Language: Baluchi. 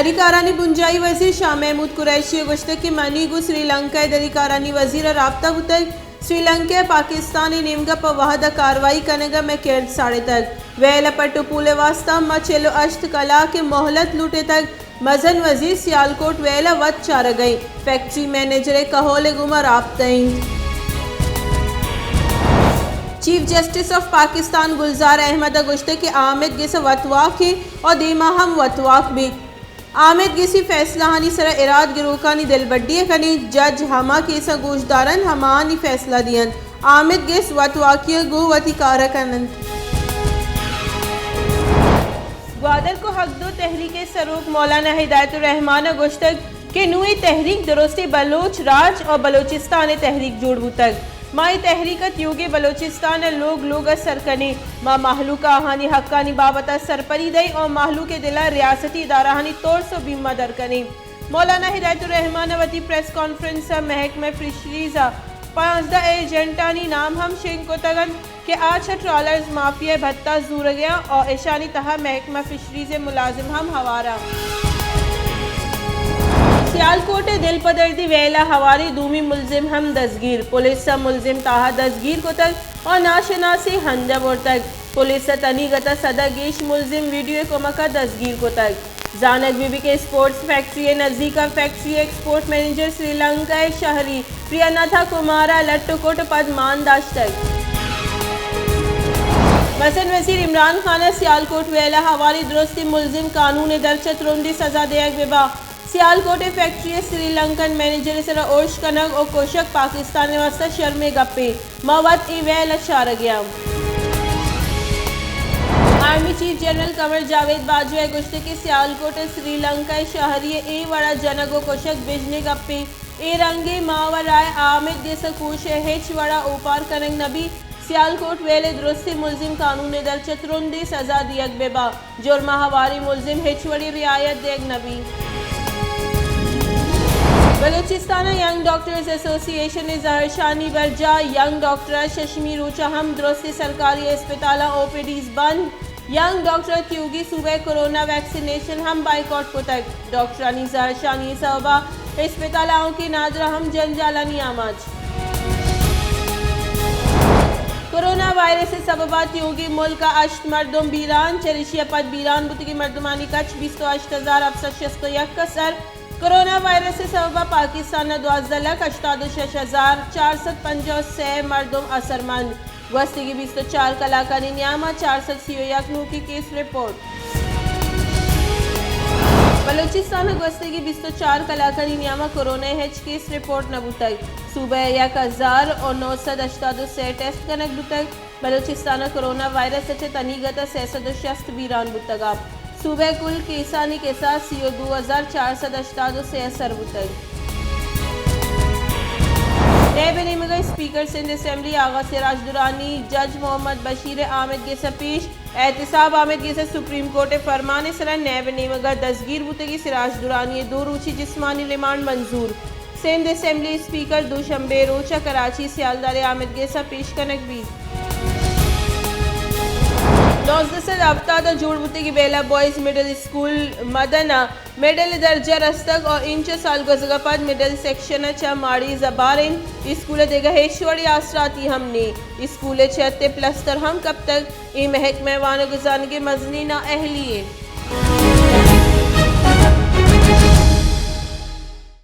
دری کارانی بنجاہی وزیر شاہ محمود قریشی ءَ گوشتگ کہ منی گوں سری لنکا ءِ دری کارانی وزیر ءَ رابطہ بوتگ۔ سری لنکا ءَ پاکستان ءِ نیمگ ءَ پہ وھد ءَ کاروائی کنگ ءَ مئے کرد ساڑتگ۔ ویل ءَ پٹ ءُ پول ءِ واستہ ما چل ءُ ہشت کلاک ءِ مہلت لوٹتگ۔ مزن وزیر سیالکوٹ ویل ءَ وت چارگ ءَ اِنت۔ فیکٹری منیجر ءِ کہول ءِ گوما رابطہ اِنت۔ چیف جسٹس آف پاکستان گلزار احمد ءَ گوشتگ کہ آمید گس ءَ وتواک اِنت ءُ دیما ہم وتواک بیت۔ آمید گس ءِ فیصلہانی سرا اراد گروکانی دلبڈی ءَ کنیت۔ جج ہما کیساں گوش دارنت، ہماہانی فیصلہ دینت۔ آمید گس وتواکی ءَ گوں وتی کار ءَ کننت۔ گوادر کو حق دو تحریک ءِ سروک مولانا ہدایت الرحمان ءَ گوشتگ کہ نوں اے تحریک درستیں بلوچ راج ءُ بلوچستان ءِ تحریک جوڑ بوتگ۔ ما اے تحریک ءَ تیوگیں بلوچستان ءِ لوگ لوگ ءَ سر کنیں۔ ما مہلوک ءَ آہانی حقانی بابت ءَ سرپدی دئیں ءُ مہلوک ءِ دل ءَ ریاستی ادارہانی ترس ءُ بیم ءَ در کنیں۔ مولانا ہدایت الرحمان ءَ وتی پریس کانفرنس ءَ محکمہ فشریز ءِ پانزدہ ایجنٹانی نام ہم شنگ کتگ اَنت کہ آ چہ ٹرالرز مافیا ءِ بھتہ زورگ ءَ اَنت ءُ اشانی تہا محکمہ فشریز ءِ ملازم ہم ہوار اَنت۔ سیالکوٹ ءِ دلپدردی ویل ءَ ہواریں دومی ملزم ہم دزگیر۔ پولیس ءَ ملزم تاہا دزگیر کتگ ءُ ناشناسیں ہند ءَ برتگ۔ پولیس ءَ تنیگت ءَ سد ءَ گیش ملزم ویڈیو ءِ کمک ءَ دزگیر کتگ۔ زانگ بہ بیت کہ اسپورٹس فیکٹری ءِ نزیک ءَ فیکٹری ءِ ایکسپورٹ منیجر سری لنکا ءِ شہری پریاناتھا کمار ءَ لٹ ءُ کٹ ءَ پد مان داشتگ۔ مزن وزیر عمران خان ءَ سیالکوٹ ویل ءَ ہواریں درستیں ملزم قانون ءِ درچ ءَ ترندیں سزا دیگ بہ بنت۔ سیالکوٹ ءِ فیکٹری ءِ سری لنکن منیجر ءِ سرا ارش کنگ ءُ کشگ پاکستان ءِ واستہ شرمیں گپے۔ ما وت اے ویل ءَ چارگ ءَ آں۔ آرمی چیف جنرل قمر جاوید باجوہ ءَ گوشتگ کہ سیالکوٹ ءَ سری لنکا ءِ شہری ءِ اے وڑ ءَ جنگ ءُ کشگ بژنیں گپے۔ اے رنگیں ماورائے آمید گس ءِ کوش ءَ ہچ وڑ ءَ اوپار کنگ نہ بیت۔ سیالکوٹ ویل ءِ درستیں ملزم قانون ءِ درچ ءَ ترندیں سزا دیگ بہ بنت۔ جرم ءَ ہواریں ملزم ہچ وڑیں رعایت دیگ نہ بیت۔ بلوچستان ءِ ینگ ڈاکٹرز ایسوسی ایشن ءِ زہرشانی برجاہ، ینگ ڈاکٹر ءَ ششمی روچ ءَ ہم درستیں سرکاری ہسپتالاں او پی ڈیز بند۔ ینگ ڈاکٹر ءَ تیوگیں صوبہ ءِ کورونا ویکسینیشن ہم بائیکاٹ کتگ۔ ڈاکٹرانی زہرشانی ءِ سبب ءَ ہسپتال ءِ آؤکیں نادراہ ہم جنجالانی آماچ۔ کورونا وائرس ءِ سبب ءَ تیوگیں ملک ءَ ہشت مردم بیران، چریشی ءَ پد بیران بوتگیں مردمانی کچ بیست ءُ ہشت ہزار ہفت سد شست ءُ یک ءَ سر۔ کورونا وائرس ءِ سبب ءَ پاکستان ءَ دوازدہ لکھ ہشتاد ءُ شش ہزار چار سد پنجاہ ءُ سے مردم اثرمند۔ گوستگیں بیست ءُ چار کلاکانی نیام ءَ چار سد سی ءُ یک نوکیں کیس رپورٹ۔ بلوچستان ءَ گوستگیں بیست ءُ چار کلاکانی نیام ءَ کورونا ءِ ہچ کیس رپورٹ نہ بوتگ۔ صوبہ ءَ یک ہزار ءُ نو سد ہشتاد ءُ سے ٹیسٹ کنگ بوتگ۔ بلوچستان ءَ کورونا وائرس ءَ چہ تنیگت ءَ سئے سد ءُ شست بیران بوتگ ءُ صوبہ ءِ کل کیسانی کساس سی ءُ دو ہزار چار سد ہشتاد ءُ سے ءَ سر بوتگ۔ نیب ءِ نیمگ ءَ اسپیکر سندھ اسمبلی آغا سراج درانی جج محمد بشیر ءِ آمید گس ءَ پیش۔ احتساب آمید گس ءَ سپریم کورٹ ءِ فرمان ءِ سرا نیب ءِ نیمگ ءَ دزگیر بوتگیں سراج درانی ءِ دو روچی جسمانی ریمانڈ منظور۔ سندھ اسمبلی اسپیکر دوشنبے ءِ روچ ءَ کراچی ءِ سیالدار ءِ آمید گس ءَ پیش کنگ بیت۔ نوزدہ سد ہفتاد ءَ جوڑ بوتگیں بیلہ بوائز مڈل اسکول مدن ءَ مڈل ءِ درجہ رستگ ءُ اینچ ءَ سال گوزگ ءَ پد مڈل سیکشن ءَ چہ ماڑی زبار اِنت۔ اسکول ءَ دگہ ہچ وڑیں آسراتی ہم نیں۔ اسکول ءِ چھت ءِ پلستر ہم کپتگ۔ اے محکمہ ءِ وانگ ءُ زانگ ءِ مزنیں نااہلی یے۔